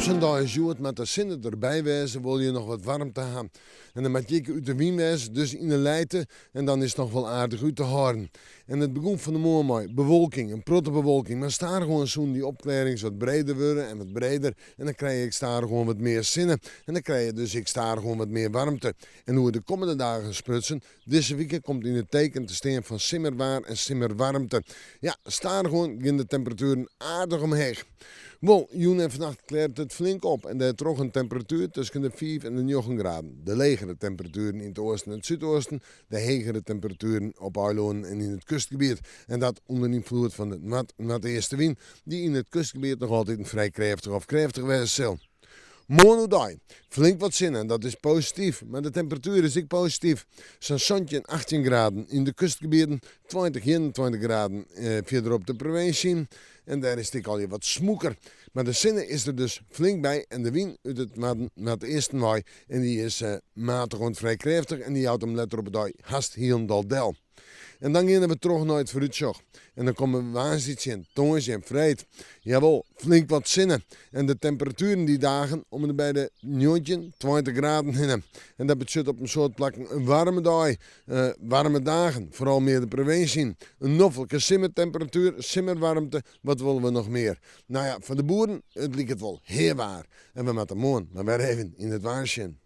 sa'n dei as hjoed moat de sinne derby wêze, wolle je noch wat waarmte ha. En dan moat je ek út de wyn wêze, dus yn 'e lijte en dan is it noch wol aardich út te hâlden. En it begûn fan 'e moarn mei bewolking, in protte bewolking, mar stadichoan soenen dy opklearrings wat breder wurde en wat breder en dan krije je ek stadichoan wat mear sinne en dan krije je dus ek stadichoan wat mear waarmte. En oer de kommende dagen sprutsen, dizze wike komt yn it teken te stean fan simmerwaar en simmerwaarmte. Ja, stadichoan gean de temperatueren aardich omheech. Wol, jûn en fannacht klearret it flink op en dêrtroch in temperatuer tusken de fiif en de njoggen graden. De legere temperatueren yn it oasten en it súdoasten, de hegere temperatueren op eilânnen en yn it kustgebiet. En dat ûnder ynfloed fan de noard-noardeastewyn, dy't yn it kustgebiet noch altiten frij krêftich of krêftich wêze sil. Moarn oerdei flink wat sinne en dat is posityf, mar de temperatuer is ek posityf. Sa'n 17, 18 graden yn de kustgebieten, 20, 21 graden fierder op de provinsje. En dêr is it ek allegear wat smûker. Mar de sinne is der dus flink by en de wyn út it noarden noardeasten wei en dy is matich oant frij krêftich en dy jout him letter op 'e dei hast hielendal del. En dan geane we troch nei it foarútsjoch. En dan komme we woansdei tsjin, tongersdei en freed. Jawol, flink wat sinne. En de temperatueren dy dagen om en by de 19, 20 graden hinne. En dat betsjut op in soad plakken in waarme dei. Waarme dagen, foaral mear de provinsje yn. In noflike simmertemperatuer, simmerwaarmte, wat wolle we noch mear? No ja, foar de boeren, it liket wol heawaar. En we moatte moarn mar wer even yn it waar sjen.